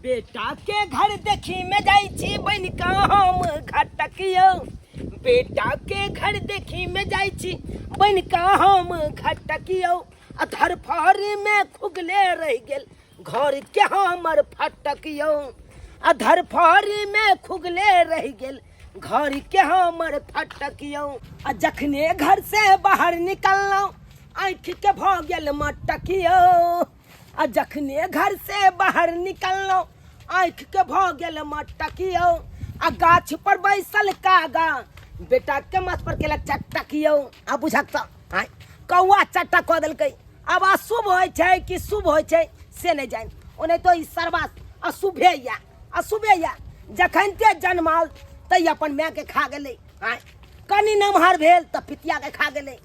बेटा के घर देखी में जाइ छी बनि कऽ हम घटकियौ। बेटा के घर देखी में जाइ छी बनि कऽ हम घटकियौ। आ धरफड़ी में खुगले रहि गेल घर के हमर फटकियौ। आ धरफड़ी में खुगले रहि गेल घर के हमर फटकियौ। आ जखने घर से बाहर निकललहुँ आँखि के भऽ गेल मटकियौ। आ जखने घर से बाहर निकललहुँ आँखि के भऽ गेल मटकियौ। आ गाछ पर बैसल कागा बेटा के माथ पर केलक चटकियौ। आ बुझक तऽ आँय कौआ चट्टा कऽ देलकै। आब अशुभ होइ छै कि शुभ होइ छै से नहि जानि। ओनाहितो ई सरबा अशुभे यऽ, अशुभे यऽ। जखनते जनमल तै अपन मायके खा गेलै। आँय कनि नमहर भेल तऽ पितियाके खा गेलै।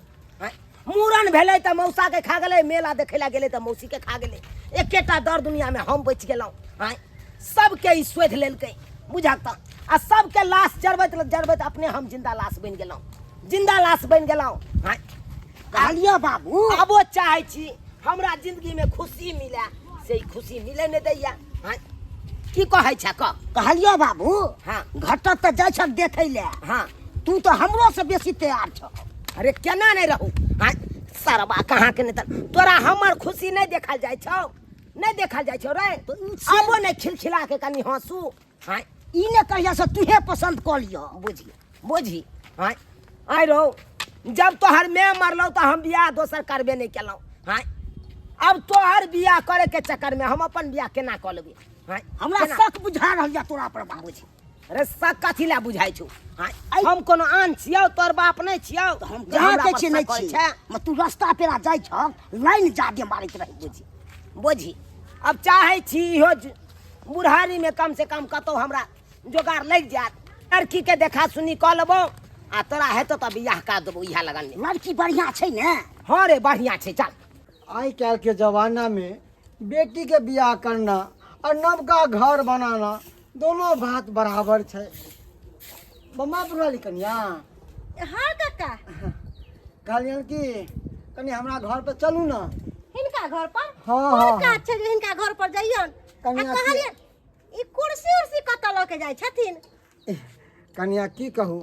आँय मूड़न भेलै तऽ मौसाके खा गेलै। मेला देखै लए गेलै तऽ मौसीके खा गेलै। एकेटा दर दुनियामे हम बचि गेलहुँ। आँय सबके ई शोधि लेलकै बुझक तऽ। आ सबके लाश जरबैत जरबैत अपने हम जिंदा लाश बनि गेलहुँ, जिंदा लाश बनि गेलहुँ। आँय कहलियै बाबू, आबो चाहै छी हमरा जिंदगीमे खुशी मिले, से ई खुशी मिले नहि दैया। आँय की कहै छै कह? कहलियै बाबू, हाँ। घटक तऽ जाइ छक देखै लए। हाँ। तू तऽ हमरो से बेसी तैयार छह। अरे केना नहि रहू? आँय सरबा कहाँ के नहि तऽ तोरा हमर खुशी नहि देखल जाइ छौ, नहि देखल जाइ छौ रे। तऽ ई से- आबो नहि खिलखिला के कनि हँसू। आँय ई ने कहिया से तूहे पसंद कऽ लिअ। बुझी बुझी। आँय आँय रौ, जब तोहर माय मरलौ तऽ हम बियाह दोसर करबे नहि केलहुँ। आँय अब तोहर बियाह करे के चक्कर में हम अपन बियाह केना कऽ लेबै? आँय हमरा केना? शक बुझा रहल यऽ तोरा पर बाबू। बुझी अरे शक कथी लए बुझाइ छौ? आँय हम कोनो आन छियौ, तोहर बाप नहि छियौ। तऽ हम जे कहाँ हमरा कहै पर छियै नहि शक होइ छी। छै? म तू रस्ता पेरा जाइ छह, लाइन जादे मारैत रहै। बुझी बुझी अब चाहै छी इहो बुढ़ारी में कम से कम कतौ हमरा जोगार लागि जायत, लड़की के देखा सुनी कऽ लेबौ आ तोरा हेतौ तऽ बियाह कऽ देबौ इएह लगन में। लड़की बढ़िया छै ने? हाँ रे बढ़िया छै। चल। आइ काल्हि के जमाना में बेटी के बियाह करना और नवका घर बनाना दोनों बात बराबर छै। मम्मा बुढ़ाली कनिया। हाँ काका। कहलियन कि कनि हमरा घर पर चलू ना। हिनका घर पर? हाँ, कोन हाँ, काज छै जे हिनका घर पर जइयन? कनिया आ कहलियन ई कुर्सी उर्सी कतऽ लऽ के जाइ छथिन? कनिया की कहू,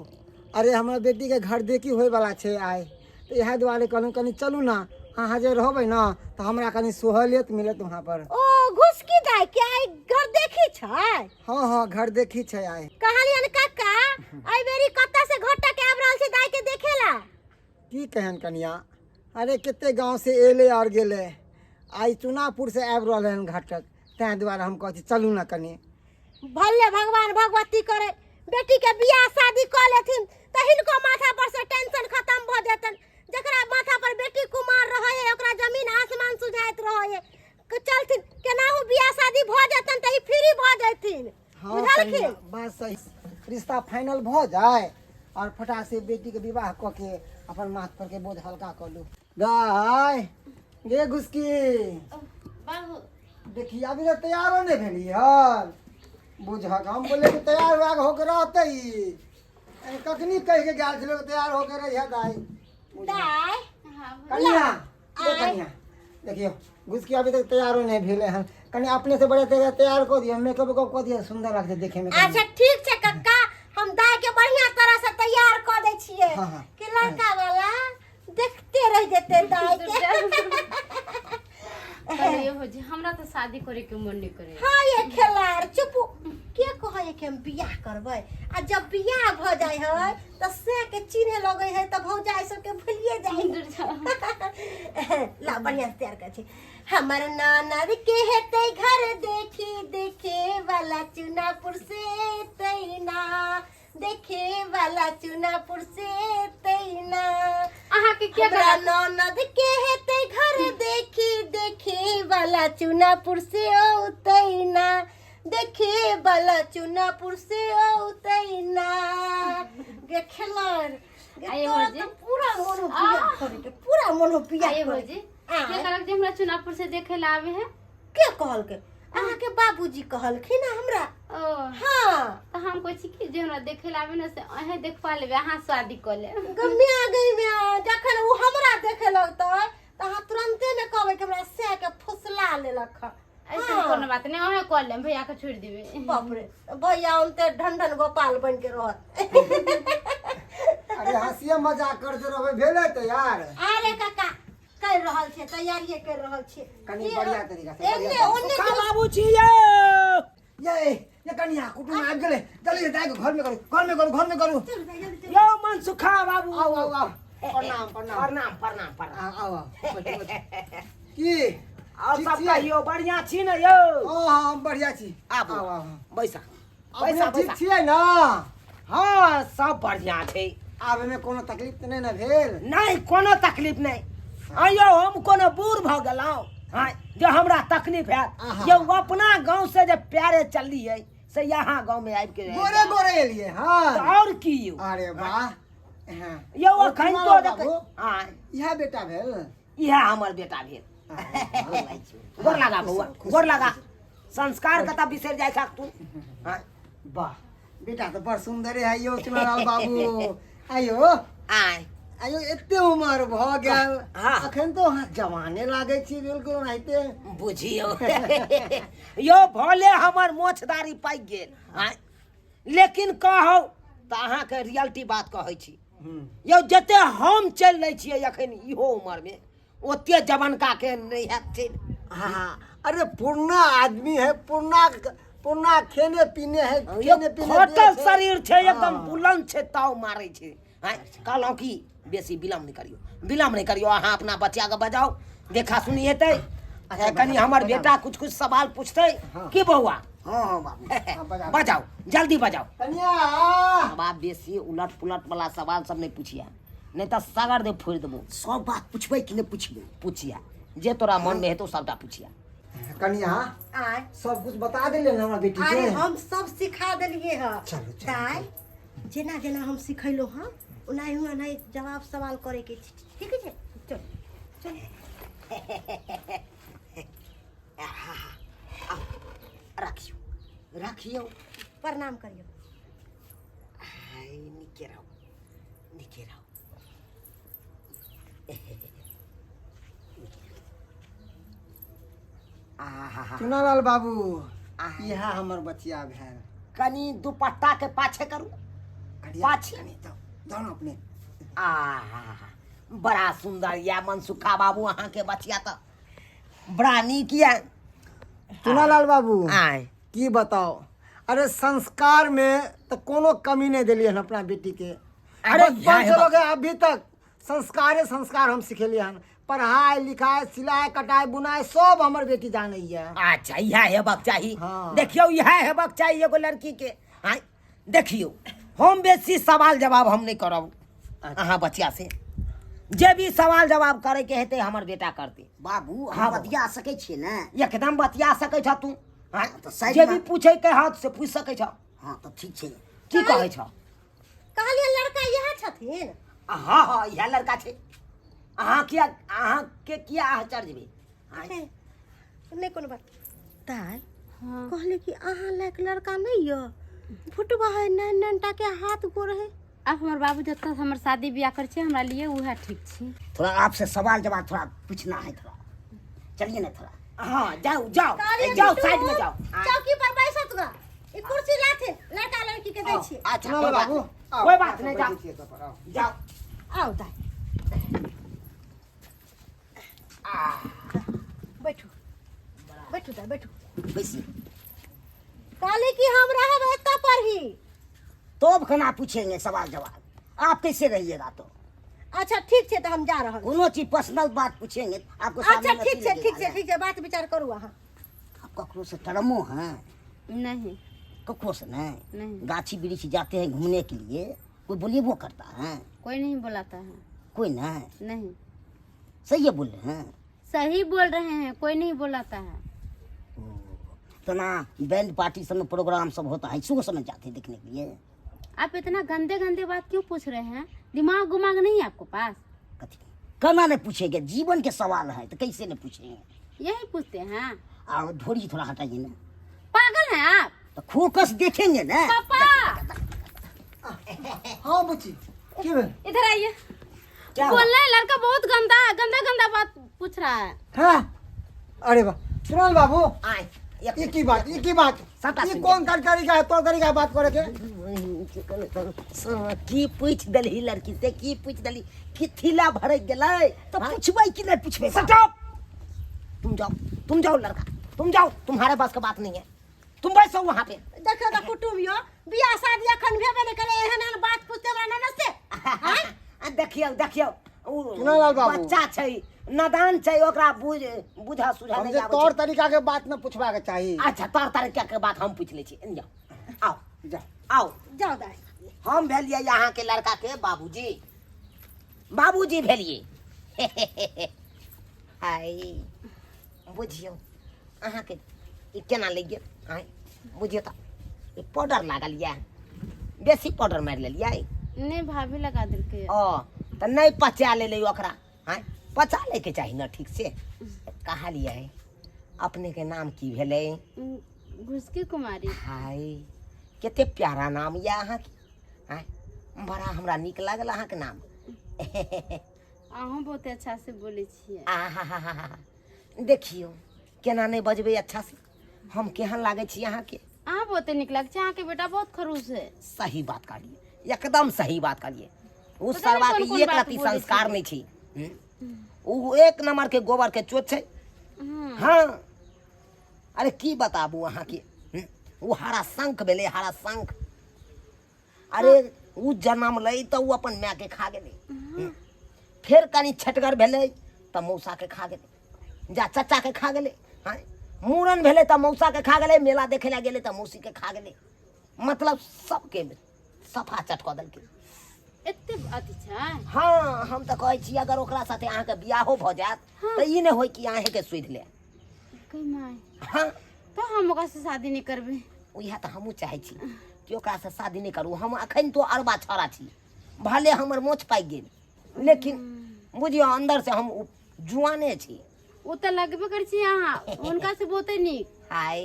अरे हमरा बेटी के घर देखी होय वाला छै आइ, तऽ इएह दुआरे कहलहुँ कनि चलू ना। अहाँ जे रहबै ना तऽ हमरा कनि सहूलियत मिलत वहाँ पर। ओ घुसकी दाइ के आइ घर देखी छै? हाँ हाँ घर देखी छै आइ। कहलियन काका एहि बेरी कतऽ से घटक आबि रहल छै दाइ के देखेला? की कहन कनिया, अरे कते गाँव से एले और गेले, आइ चुनापुर से आबि रहल हन घटक, तैं दुआरे हम कहै छी चलू ना कनि। भले भगवान भगवती करे बेटी के बियाह शादी कऽ लेथिन तऽ हिनको माथा पर से टेंशन खत्म भऽ जेतन। जकरा माथा पर बेटी कुमार रहै है ओकरा जमीन आसमान सुझाइत रहै है। चलथिन केनाहु बियाह शादी भऽ जेतन तऽ ई फ्री भऽ जेथिन। हाँ, बुझलखिन? कनिया, बात सही, रिश्ता फाइनल भऽ जाए और फटाक से बेटी के विवाह कऽ के अपन माथ पर के बोझ हल्का कऽ लू। गाय गे घुसकी बाबू। देखी अभी तक तैयारो नहीं भेली हन। बुझक हम बोले कि तैयार हुआ होके रहते ही, कखनी कह के गेल छलै तैयार होके रही है दाई। दाई। कनिया, ले कनिया, देखियो घुसकी अभी तक तैयारो नहीं भेले हन। कनि अपने से बड़े तैयार कऽ दियौ, मेकअप वेकअप कऽ दियौ, सुंदर लगतै देखे में। अच्छा ठीक छै कक्का, हम दाई के बढ़िया तरह से तैयार कऽ दै छियै। हाँ, हाँ। कि लड़का वाला देखते रह जेतै दाई के। अरे हो जी, हमरा तो शादी करे के मन नहीं करे। हाँ ये खेलार चुप, के कहै कि हम बियाह करबै? आ जब बियाह भ जाय है त से के चिन्हे लगै है त भौजाई सबके भूलिए जाय है। ला बढ़िया से तैयार कर छी। हमर ननद के हेतै घर देखी देखे वाला चुनापुर से तैना, देखे वाला चुनापुर से तैना। अहाँ के के हमरा करत? ननद के हेतै घर देखी देखे वाला चुनापुर से औतैना, देखे वाला चुनापुर से औतैना। गे खेलर, गे आइए तोरा भौजी। तऽ पूरा मन हो बियाह करे के, पूरा मन हो बियाह आइए करे के। भौजी। आँय। के कहलक जे हमरा चुनापुर से देखे ला आवे है? के कहलकै? अहाँके बाबूजी कहलखिन हमरा। ओ। हाँ। तऽ हम कहै छी कि जे हमरा देखे ला आवे ने से अहें देखवा लेबै, अहाँ शादी कऽ लेब। गम्या गई म्या, जखन ओ हमरा देखे लगतै तऽ अहाँ तुरन्ते ने कहबै कि हमरा सएह के फुसला लेलक हँ। ऐसे कोनो बात नहीं, अहें कऽ लेम, भैया के छोड़ि देबै। बाप रे, भैया उनते ढन ढन गोपाल बन के रहत। अरे हंसिए मजाक करते रहबै, भेलै तऽ यार। अरे काका कर रहल छियै, तैयारिये कर रहल छियै। कनि बढ़िया तरीका से, एने बढ़िया। ओने का बाबू छी यौ? ये ये कनिया कुटुम आबि गेलै, जल्दी से जाके घर में करू, घर में करू, घर में करू। चलू दाइ, जल्दी चलू। यौ मनसुखा बाबू। आउ आउ आउ, प्रणाम प्रणाम। प्रणाम प्रणाम प्रणाम। आउ आउ आउ, बैठू, बैठू। की और ठीक सब छियै? कहियौ, बढ़िया छी ने यौ? हँ हँ, हम बढ़िया छी। आबू। आउ आउ। बैसा अपने बैसा। ठीक बैसा। छियै ने? हँ, सब बढ़िया छै। आब एहिमे कोनो तकलीफ तऽ नहि ने भेल? नहि, कोनो तकलीफ नहि। आइयो हम कोनो बूढ़ भऽ गेलहुँ हँ जे हमरा तकलीफ हैत? आहा। यौ, अपना गाँव से जे प्यारे चललियै से यहाँ गाँव में आबि के गोरे गोरे एलियै। हँ तऽ आओर की यौ। अरे वाह, हँ। यौ अखन कुमार तो बाबू, हँ, इएह बेटा भेल? इएह हमर बेटा भेल। गोर लगा बौआ, गोर लगा। संस्कार कतऽ बिसरि जाइ छक तू? हँ। वाह, बेटा तऽ बड़ सुन्दरे है यौ चुनालाल बाबू। आइयो आय आइयो, एते उमर भऽ गेल, हाँ। अखन तो अहाँ जवाने लागै छी बिल्कुल ओनाहिते। बुझियौ यौ, भले हमर मोछ दाढ़ी पाकि गेल आँय, लेकिन कहौ तऽ अहाँके रियलिटी बात कहै छी यौ, जते हम चलि लै छियै अखन इहो उमरमे, ओते जवनका के नहि हैत चलि। हाँ, अरे पुरना आदमी है, पुरना पुरना खेने पीने है, यौ, खेने पीने खोटल देह छै। शरीर छै एकदम, हाँ। बुलंद छै, ताव मारै छै। आँय, कहलहुँ कि बेसी विलम्ब नहि करियौ, विलम्ब नहि करियौ। अहाँ अपना बच्चाके बजाउ, देखा सुनी हेतै। अच्छा, कनि हमर बेटा कुछ कुछ सवाल पूछतै। की बौआ? हँ हँ बाबू। हाँ, बजाउ। बजाउ, जल्दी बजाउ। कनिया। बाप, बेसी उलट पुलट वाला सवाल सब नहि पूछिया, नहि तऽ सगर दे फोड़ि देबो। सब बात पुछबै कि नहि पुछबै? पूछिया, जे तोरा मन मे हेतौ सबटा पूछिया। कनिया, आय। सब कुछ बता देले ने हमरा बेटी अरे के? हम सब सिखा देलियै हँ। चलू, चलू। दाइ, जेना जेना हम सिखैलहुँ हँ ओनाही ओनाही जवाब सवाल करैके छै, ठीक छै? चल चल। राखियौ राखियौ। प्रणाम करियौ। आइ नीके रहू, नीके रहू। आहा। चुनालाल बाबू, इएह हमर बचिया भेल। कनि दुपट्टा के पाछे करू। कनिया, पाछे। कनि जाउ जाउ ने अपने। आहा, बड़ा सुंदर या मनसुखा बाबू, अहाँके बचिया तऽ बड़ा नीक या। चुनालाल बाबू, आय। की बताओ, अरे संस्कार में तऽ कोनो कमी नहि देलियै हन अपना बेटी के। अरे बचपन इएह से हेबाक। लऽ के अभी तक संस्कारे संस्कार हम सिखेलियै हन। पढ़ाइ लिखाइ, सिलाइ कटाइ बुनाइ सब हमर बेटी जानैया। अच्छा, इएह हेबाक चाही। हाँ। देखियौ, इएह हेबाक चाही एगो लड़की के। आँय, देखियौ, हम बेसी सवाल जवाब हम नहि करब अहाँ बचिया से। जे भी सवाल जवाब करे के हेतै हमर बेटा करतै। बाबू, हाँ, हम बाबू। बतिया सकै छियै ने? एकदम बतिया सकै छ तू। आँय, तऽ साइड जे मे- भी पूछे के हाथ से पूछ सकै छ। हँ, तऽ ठीक छै। की कहै छ? कहलियै लड़का इएह छथिन? हँ हँ, इएह लड़का छै। अहाँ किया, अहाँके किया आश्चर्य भेल? आँय? हे, नहि कोनो बात। दाइ, हाँ। कहले कि अहाँ लायक लड़का नहि यऽ, फुटबा है, नैन नैन टा के हाथ गोर है। आब हमर बाबू जतऽ हमर शादी बियाह करै छै, हमरा लिए उएह ठीक छै। थोड़ा आपसे सवाल जवाब थोड़ा पूछना है, थोड़ा चलिए ना थोड़ा। हाँ, जाओ जाओ। कहलियै जाओ, बिट्टू, साइड में जाओ। चौकी पर बैसत गा, ई कुर्सी लाथिन, लड़का लड़की के दै छियै। अच्छा, चुनालाल कोई बात बाबू, नहीं, आउ, कोई बात नहीं, बैठै जाओ। छियै सब पर, आउ। जाओ। आउ दाइ, बैठू बैठू दाइ, बैठू। बैसी। कहली कि हम रहब एतऽ पर ही। तो अब केना पूछेंगे सवाल जवाब, आप कैसे रहिएगा तो? अच्छा ठीक छै, तऽ हम जा रहल छी। कोनो चीज पर्सनल बात पूछेंगे आपको अच्छा सामने में ठीक छै, अथी ठीक छै। लगेगा ठीक छै, बात विचार करू अहाँ। ना। आप ककरो से टरमो हैं? नहीं। ककरो से नहीं? नहीं। गाछी वृक्ष जाते हैं घूमने के लिए, कोई बोलिए वो करता है? कोई नहीं बुलाता है। कोई नहीं? नहीं। सही है बोल रहे हैं? सही बोल रहे हैं, कोई नहीं बुलाता है। तो ना बैंड पार्टी सब में प्रोग्राम सब होता है, सुबह समय जाते हैं देखने के लिए? आप इतना गंदे गंदे बात क्यों पूछ रहे हैं? दिमाग उमाग नहीं है आपको पास? कथी केना नहीं पूछेंगे, जीवन के सवाल है तो कैसे नहीं पूछेंगे? यही पूछते हैं। और ढोरी थोड़ा हटाइए ना। पागल हैं आप। तो फोकस देखेंगे ना। पापा। हाँ बुच्ची, की भेल? इधर आइए। क्या बोल रहे हैं, लड़का बहुत गंदा गंदा गंदा बात पूछ रहा है। हाँ, अरे वाह, सुनल बाबू आय एक ई की बात, ई की बात? सबटा ई सुनि कोन तरीका है, तोर तरीका है बात करे के? की पूछ देलही लड़की से, की पूछ देलही कि थीला भरक गेलै? तऽ पुछबै कि नहि पुछबै? Stop! तुम जाओ, तुम जाओ लड़का, तुम जाओ, तुम्हारे बस का बात नहीं है, तुम बैसो वहां पे। देखियौ तऽ कुटुम्ब यौ, बियाह शादी एखन भेबे नहि करै, एहन एहन बात पूछते हमरा ननद से? आँय? आ देखियौ, देखियौ, उ चुनालाल बाबू। बच्चा छै, नादान छै, ओकरा बुझ बुझा सुझा हम नहीं जे आबै तौर छै। तरीका के बात न पूछबा के चाही। अच्छा, तौर तरीका के बात हम पूछ लै छी। एने जाओ, आओ। जा। आओ। जाओ दाइ। हम भेलियै अहाँ के लड़का के बाबूजी, बाबूजी भेलियै। हाय, बुझियौ अहाँके ई केना लागि गेल? आँय, बुझियौ तऽ ई पाउडर लागल यऽ, बेसी पाउडर मारि लेलियै? नहि, भाभी लगा देलकै। ओ तऽ नहि पचा लेलै ओकरा। आँय, पचा लैके चाही ने ठीक से। कहलियै अपनेके नाम की भेलै? घुसकी कुमारी। हाय, कते प्यारा नाम यऽ अहाँके। आँय, बड़ा हमरा नीक लागल अहाँके नाम। अहूँ बहुत अच्छा से बोलै छियै। आहा, देखियौ केना नहि बजबै अच्छा से? हम केहन लागै छी अहाँके? अहाँ बहुते नीक लागै छै, अहाँके बेटा बहुत खड़ूस है। सही बात कहलियै, एकदम सही बात कहलियै। ओ पता नहि सरवा के कोन कोन एक बात रत्ती बोलै संस्कार छै। नहि छै। ओ एक नंबर के गोबर के चोट छै। हाँ, अरे की बताबू अहाँके, ओ हरा शंख भेलै, हरा शंख। अरे ओ जनमलै तऽ ओ अपन मायके खा गेलै, फेर कनि छटगर भेलै तऽ मौसाके खा गेलै, जा चाचाके खा गेलै। हँ, मूड़न भेलै तऽ मौसाके खा गेलै, मेला देखै लए गेलै तऽ मौसीके खा गेलै, मतलब सबके सफा चट कऽ देलकै। एते अथी छै? हँ, हम तऽ कहै छी अगर ओकरा साथे अहाँके बियाहो भऽ जायत तऽ ई नहि होइ कि अहाँके सुधि ले। कही माय। हँ। तऽ हम ओकरा से शादी नहि करबै। उएह तऽ हमहूँ चाहै छी कि ओकरासँ शादी नहि करू। हम अखन तो अरबा छौड़ा छी, भले हमर मोछ पाकि गेल, लेकिन बुझियौ अन्दर से हम जुआने छी। ओ तऽ लगबे करै छी अहाँ हुनका से बहुते नीक। हाय,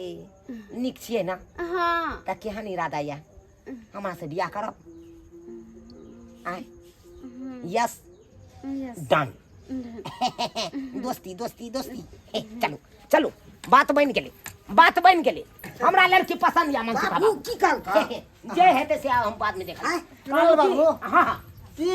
नीक छियै ने? हाँ। तऽ केहन इरादा यऽ, हमरा से बियाह करब? आय? यस? यस। डन, दोस्ती दोस्ती दोस्ती। हे, चलू चलू, बात बनि गेलै, बात बनि गेलै। हमरा लड़की पसंद या मनसुख बाबू बाबू। की कहलकै? जे हेतै से हम बाद में देखब। आँय? चुनाल बाबू। हाँ हाँ। की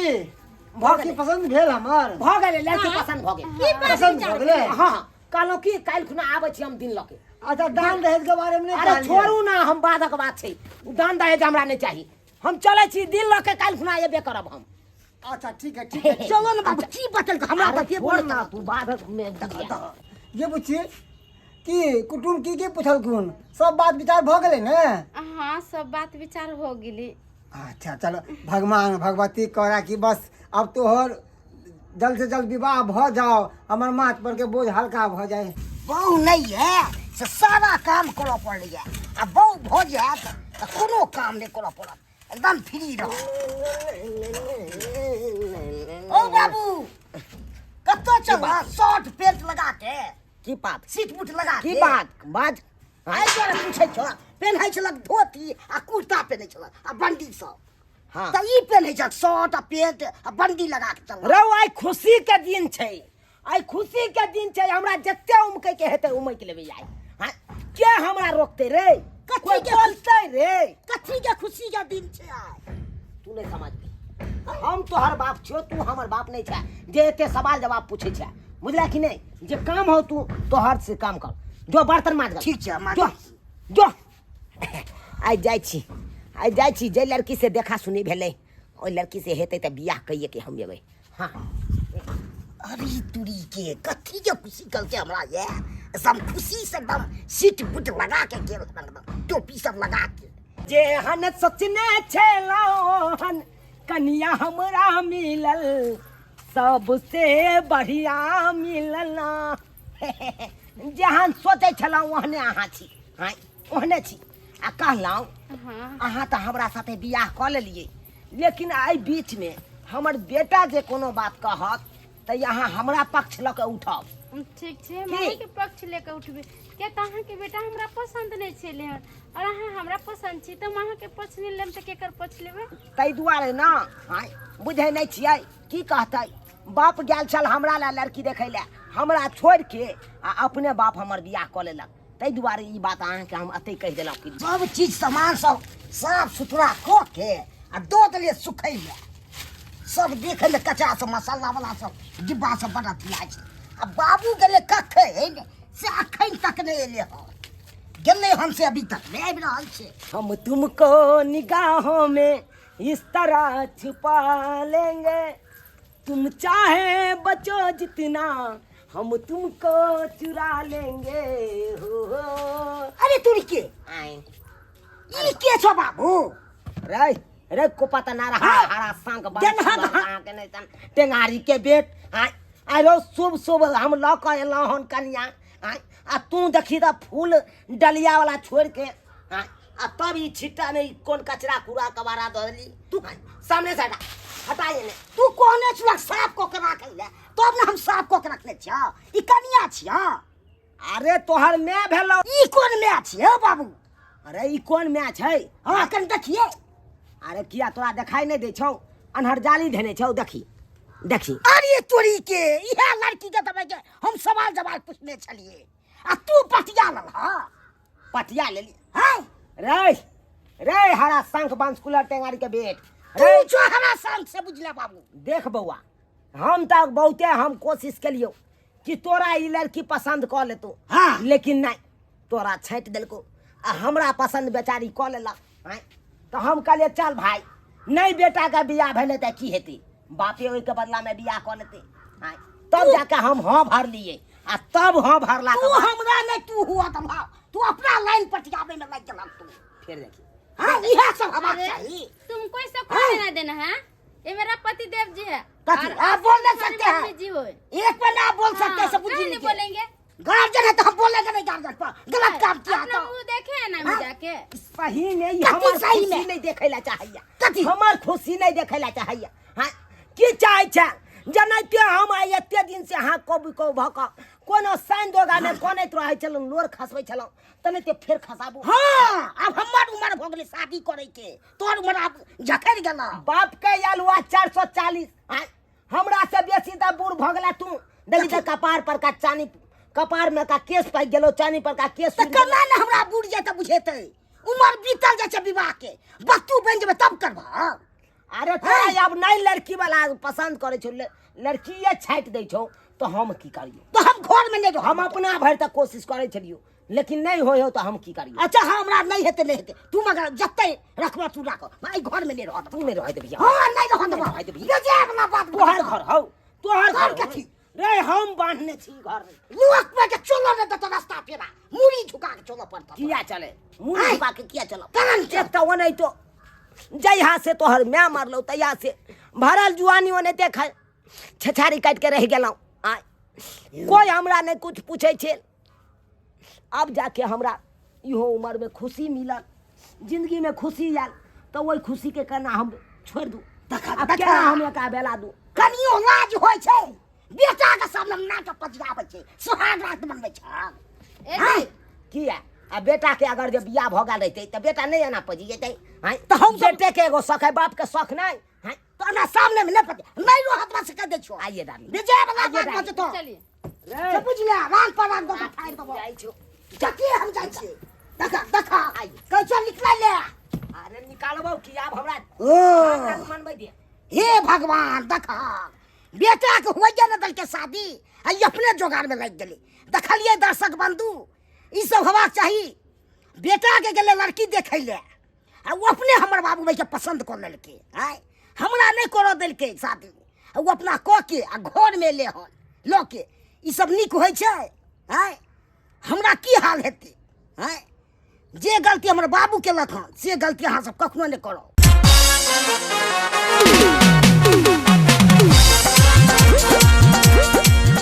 भऽ लड़की गेलै। पसंद भेल हमर? भऽ गेलै, लड़की पसंद भऽ गेल। पसंद भऽ गेलै? हाँ हाँ, कहलहुँ कि काल्हि खुना आबै छी हम दिन लऽ के। अच्छा, दान दहेज के बारे में नहि अरे कहलियै। छोड़ू ना, हम बादक बात छै, ओ दान दहेज हमरा नहि चाही। हम चलै छी दिन लऽ के, काल्हि खुना एबे करब हम। अच्छा, ठीक है, ठीक है। चलो ने बाबू, की बचल हमरा? अरे तऽ के छोड़ बोलत ना तू, बादक में बुझिया। ये बुच्ची, की कुटुम की की पुछलखुन? सब बात विचार भऽ गेलै ने? हाँ, सब बात विचार हो गेली। अच्छा चलो, भगवान भगवती करा कि बस अब तोहर जल्द से जल्द विवाह भऽ जाओ, हमर माथ पर के बोझ हल्का भऽ जाए। बहु नहीं है से सारा काम करऽ पड़ैया, आ बहु भऽ जायत तऽ कोनो काम नहि करऽ पड़त, एकदम फ्री रह। ओ बाबू, कतऽ चल शर्ट पेंट लगा के? की बात? सीट बूट लगा की के? बात बाज? आइ तोरा पूछै छौ, पेन्है छलक धोती आ कुर्ता पेन्है छलक आ बंडी सब। हाँ। तऽ ई पेन्है छलक शर्ट आ पेंट आ बंडी लगा के चल। रौ, आइ खुशी के दिन छै, आइ खुशी के दिन छै। हमरा जते उमकै के हेतै उमक लेबै आइ। हाँ, के हमरा रोकतै रे? कथी कोइ के? बोलतै रे? कथी के खुशी के दिन छै आइ? तू नहि समझबी, हम तोहर बाप छियो, तू हमर बाप नहि छै जे एते सवाल जवाब पूछै छै, बुझला कि नहि? जे काम हो तू तोहर से काम कर, जो बर्तन माज गल। ठीक छै, माज। जो जो। आइ जाइ छी, आइ जाइ छी, जे लड़की से देखा सुनी भेलै ओहि लड़की से हेतै तऽ बियाह कहिए के हम एबै। हाँ। अरे तुरी के, कथी के खुशी कल के हमरा ये सब खुशी से एकदम सीट बूट लगा के गेल एकदम टोपी सब लगा के। जे हन सोचने छलहुँ कनिया हमरा मिलल, सबसे बढ़िया मिलल। जेहन सोचै छलहुँ ओहने अहाँ छी। हाँ, ओहने छी। आ कहलहुँ हाँ। अहाँ तऽ हमरा साथे बियाह कऽ लेलियै, लेकिन एहि बीचमे हमर बेटा जे कोनो बात कहत तऽ अहाँ हमरा पक्ष लऽ कऽ उठब। ठीक छै, हम अहाँके पक्ष लेके उठबै, किया तऽ अहाँके बेटा हमरा पसन्द नहि छलै हन और अहाँ हमरा पसन्द छी, तऽ हम अहाँके पक्ष नहि लेब तऽ केकर पक्ष लेबै? ताहि दुआरे ने। आँय, बुझै नहि छियै की कहतै? बाप गेल छल हमरा लए लड़की देखै लए, हमरा छोड़ि के आ अपने बाप हमर बियाह कऽ लेलक। ताहि दुआरे ई बात अहाँके हम एतहि कहि देलहुँ कि सब चीज सामान सब साफ सुथरा कऽ के आ दऽ देलियै सुखै लए। सब देखै लए कचरा सब मसाला वाला सब डिब्बा सब बड़ा अथी छै। आ बाबू गेलै कखन से अखन तक नहि एलै हन, गेलै हन से अभी तक नहि आबि रहल छै। हम तुमको निगाहों में इस तरह छुपा लेंगे, तुम चाहे बचो जितना हम तुमको चुरा लेंगे। हो हो। अरे तुरी के आए ई के छो बाबू? रे रे को पता ना रहा हाँ। हरा संग गेन्हा अहाँ के नहीं तन टेंगारी के बेट आय आय रो शुभ शुभ हम लऽ कऽ एलहुँ हन कनिया आय, आ तू देखी तऽ फूल डलिया वाला छोड़ के आय, आ तब ई छिट्टा में ई कोन कचरा कूड़ा कबाड़ा दऽ देली तू सामने से हटा हटा एने। तू कहने छलक साफ कऽ के राखै लए, तब ने हम साफ कऽ के रखने छियौ। ई कनिया छियौ। अरे तोहर my भेलौ। ई कोन my छियौ बाबू? अरे ई कोन my छै? हाँ कनि देखिए। अरे किया तोरा देखाई नहीं दै छौ? अन्हर जाली धेने छौ, देखी देखी। अरे तोरी के इहे लड़की के दबाई के हम सवाल जवाब पूछने छलिए आ तू पटिया ललह। पटिया लेली? हाँ। रे रे हरा शंख बंश कुलर टेंगारी के बेट। तू रे जो हरा शंख से बुझला बाबू। देख बौआ, हम तऽ बहुते हम कोशिश केलियौ कि तोरा ई लड़की पसंद कऽ लेतौ। हाँ। लेकिन नहीं, तोरा छाँटि देलकौ आ हमरा पसंद बेचारी कऽ लेलक। आँय, तऽ हम कहलियै चल भाई, नहीं बेटा के बियाह भेलै तऽ की हेतै, बापे ओहिके बदला में बियाह कऽ लेतै। आँय, तब जाके हम हाँ भरलियै आ तब हाँ भरला तू हमरा नहीं तू हुआ तब हाँ, तू अपना लाइन पटियाबे में लग गेलक तू। फिर देखी। हाँ, इहे सब हवा अरे, चाही। तुमको इससे कोई हाँ। लेना देना है? ये मेरा पति देव जी है। कथी? और आप बोल नहीं तुम्हारी सकते हैं। मम्मी जी हो। एक बार ना बोल सकते हैं, हाँ, सब बुझी क्यों नहीं नहीं बोलेंगे? गार्जियन है तो हम बोलेंगे नहीं, गार्जियन पर गलत काम किया अपना तो। मुंह देखे है ना हाँ? जाके। सही में कथी हमर सही खुशी में? नहीं देखे ला चाहिए। कथी? हमर खुशी नहीं देखे ला चाहिए। हाँ, की चाहे छे? जनैते हम आइ एते दिन से अहाँ कबू कबू भऽ कऽ कोनो साइन दोगा में कनैत रहै छलहुँ, लोर खसबै छलहुँ, तनैते फेर खसाबू। हाँ, आब हमर उमर भऽ गेलै शादी करै के, तोहर उमर आब झखड़ि गेलौ। बाप के आयल हुआ 440, आँय, हमरा से बेसी तऽ बूढ़ भऽ गेला तू। देखी तऽ कपार पर का चानी, कपार में का केस पाकि गेलौ, चानी पर का केस तऽ उड़ि गेलौ। केना ने हमरा बूढ़ जेतै बुझेतै, उमर बीतल जाइ छै विवाह के, बत्तू बनि जेबै तब करबह। अरे तोरा आब नहि लड़की वाला पसंद करै छौ, लड़किए छाँटि दै छौ तऽ हम की करियौ? तऽ हम घर में नहि रहब। हम अपना भरि तक कोशिश करै छलियौ, लेकिन नहि होइ हौ तऽ हम की करियौ? अच्छा, हाँ, हमरा नहि हेतै, नहि हेतै, तू मगर जते रखबह तू राख, एहि घर में नहि रहत। तू नहि रहै देबही। हाँ, नहि रहत देबह। रहै देबही। बेजाय वाला बात तोहर घर हौ, तोहर घर घर कथी? रे, हम बांधने छी घर। लोक पे के चलो ने देतो रास्ता फेरा, मुड़ी झुका के चलो पड़ता। किया चले? मुड़ी आँय। झुका के किया चलो? केना ने चलो? एक तऽ ओनाहितो जहिया से तोहर my मरलौ तहिया से भरल जुआनी ओनाहिते छछारी काटि के रहि गेलहुँ। आँय, कोई हमरा नहि कुछ पूछै छै। अब जाके हमरा इहो उम्र में खुशी मिलल, जिंदगी में खुशी आयल, तऽ ओहि खुशी के केना हम छोड़ि दू? देखा, आब देखा। केना हम एकरा बेला दू? कनियो लाज होइ छै, बेटा के सामने नाटक पजियाबै छै, सुहाग रात मनबै छै। ए आँय। जी। किया? आ बेटा के अगर जे बियाह भऽ गेल रहितै तऽ बेटा नहि एना पजी जेतै। आँय, तऽ हम सब बेटे के एगो शौक है, बाप के शौक नहि। आँय, तऽ एना सामने में नहि पति नहि रहत बस कह दै छियौ। आइए डाली। बेजाय वाला आइए बात डाली। बजतौ। चलिए। रे। से बुझलियै, राग पर राग दऽ कऽ फाड़ि देबौ। जाइ छौ। कथी हम जाइ छियै? देखा, देखा, कैसे निकलै ले? अरे निकालबौ की आब हमरा? ओ। हमरा मनबै दे। हे भगवान, देखा बेटा के होइए ने देलकै शादी, आ ई अपने जोगाड़ में लागि गेलै। देखलियै दर्शक बंधु, ई सब होबाक चाही। बेटा के गेलै लड़की देखै ले आ ओ अपने हमर बाबू भाई के पसंद कऽ लेलकै। आँय, हमरा नहि करऽ देलकै शादी, आ ओ अपना कऽ के आ घर में एलै हन लऽ के। ई सब नीक होइ छै? आँय, हमरा की हाल हेतै? आँय, जे गलती हमर बाबू केलक हन से गलती अहाँ सब कखनो नहि करब।